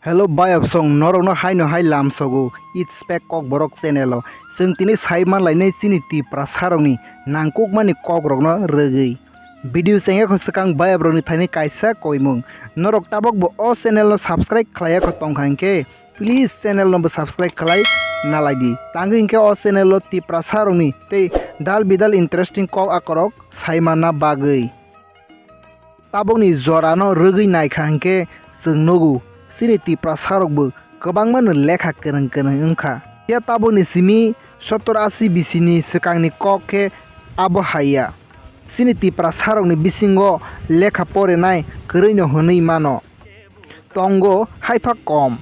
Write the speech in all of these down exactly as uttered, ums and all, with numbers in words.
Hello bayapsong, norokno haino hai lamsogo It's Pack Kokborok channel o. Chwng tini sai manlainai chini Tiprasarokni nangkukmani kokrokno rwgwi. Video chengya kho swkang bayaprokni thaini kaisa koimung. Norok tabokbo o channel no subscribe khlaiya kho tongkha hinkhe, please channel no bo subscribe khlai nalaidi. Tangwi hinkhe o channel o Tiprasarokni tei dal bidal interesting kok akorok sai manna bagwi. Tabokni jorano rwgwi naikha hinkhe chwng nugo, chini Tiprasarokbo kwbangmano lekha kwrwng kwrwng wngkha. Phiya tabokni simi sottor ashi bisini swkangni kok khe abo hai ya. Chini Tiprasarokni bisingo lekha porinai kwrwino hwnwi mano. Tongo haipha kom.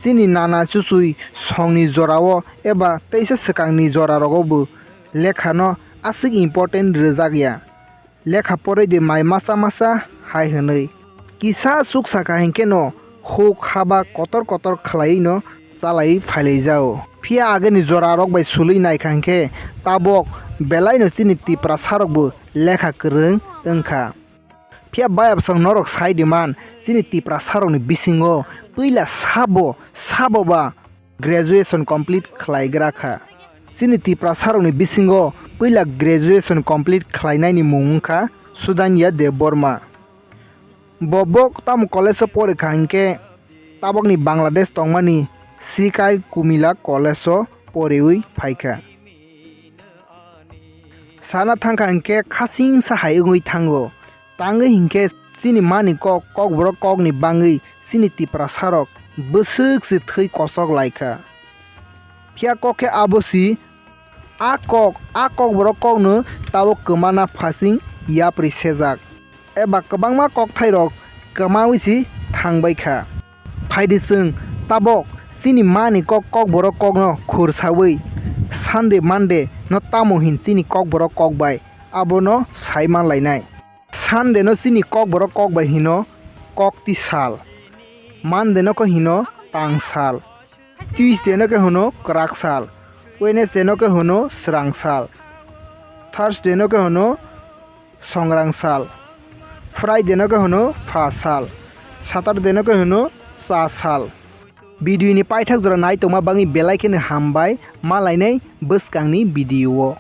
Chini nana chuchwi songni jorao eba teisa swkangni jorarogobo lekhano aswk important rwjak ya. Lekha porwi di mai masa masa hai hwnwi. Kisa chuk sakha hinkhe no huk haba kotor kotor khlaiwi no chalaiwi phailaijao. Phiya ageni jorarok bai sulwi naikha hinkhe tabok belaino chini Tiprasarokbo lekha kwrwng wngkha. Phiya bayapsong norok sai di man, chini Tiprasarokni bisingo puila sabo, sabo ba graduation complete khlaigra kha. Chini Tiprasarokni bisingo puila graduation complete khlainaini mung wngkha Sudanya Debbarma. Bo, bo tamo college o pore kha hinkhe tabokni Bangladesh tongmani Srikai Kumila College o poriwi phaikha. Sana thangkha hinkhe khasingsa hai wngwi thango. Tangwi hinkhe chini mani kok, kokborok kokni bangwi chini Tiprasarok bwswk se thwi kosok laikha. Phiya kok khe abo si, a kok, a kokborok kokno tabok kwmana phasing yapri sejak. Eba kwbangma kokthairok kwmawi si thangbai kha. Phaidi chwng tabok chini mani kok, kokborok kokno khursawi Sunday, Monday no tamo hin chini kokborok kok bai abono sai manlainai. Sunday no chini kokborok kok bai hino kokti sal, Monday no khe hino tang sal, Tuesday no khe hino kwrak sal, Wednesday no khe hino srang sal, Thursday no khe hino songrang sal, Friday no khe hino pha sal, Saturday no khe hino cha sal. Video ni paithak jora nai tongma bangwi belai kheno hambai, malainai bwskangni video o.